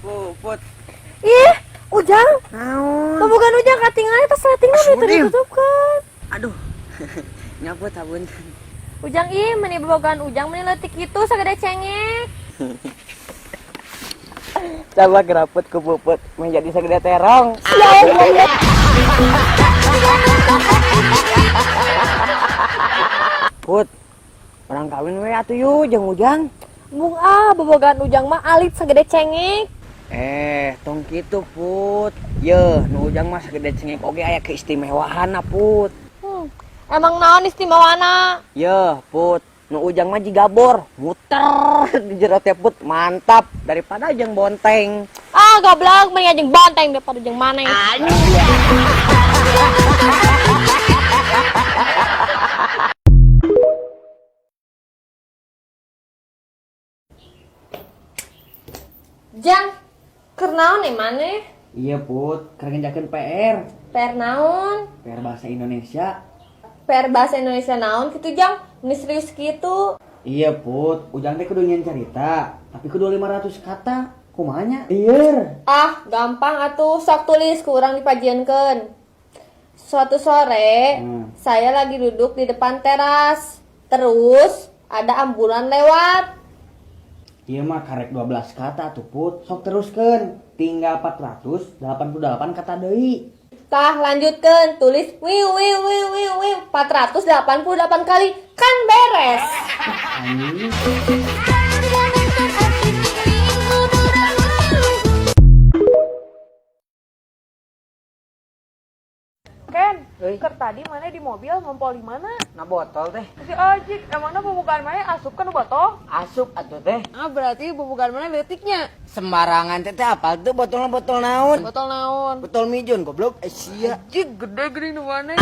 Puput. Ih, Ujang. Naon? Bobogan Ujang katingali tas ratingna nih teu ditutupkeun. Aduh. Nyaput hapunten. Ujang ih, meni bobogan Ujang meni leutik kitu sagede cengek. Coba geraput ku Puput menjadi segede terong. Ya Allah. Put. Orang kawin we atuh yuk jeung Ujang. Mung ah, bobogan Ujang mah alit sagede cengek. Tong kitu Put. Yeuh, nu Ujang mah sagede cengek oge aya keistimewaanna Put. Emang naon istimewana? Yeuh, Put. Nu Ujang mah jiga bor, muter di jero teh Put, mantap daripada jeung bonteng. Ah, goblok, mending jeung bonteng daripada jeung maneh. Jang, keur naon nih maneh? Iya Put, keur ngejakeun PR. PR naon? PR bahasa Indonesia. PR bahasa Indonesia naon kitu Jang? Ini serius kitu. Iya Put, Ujang teh kudu nyieun carita, tapi kudu 500 kata. Kumaha nya? Lieur. Ah, gampang atuh, sok tulis ku urang dipajienkeun. Suatu sore, saya lagi duduk di depan teras. Terus ada ambulan lewat. Iya mah karek 12 kata tuh Put, sok teruskeun. Tinggal 488 kata deui. Tah, lanjutkeun, tulis wiu wiu wiu wiu wiu 488 kali, kan beres. Anjing. Ken, Euy. keur tadi mana di mobil ngompol di mana? Na botol teh. Si Ajik, emangnya bubukan mana asup kan botol? Asup atuh teh. Ah, berarti bubukan mana leutiknya? Sembarangan teh teh apal tuh botolnya botol naon? Botol naon? Botol mijun goblok sia. Ajik, gede gede nu mana?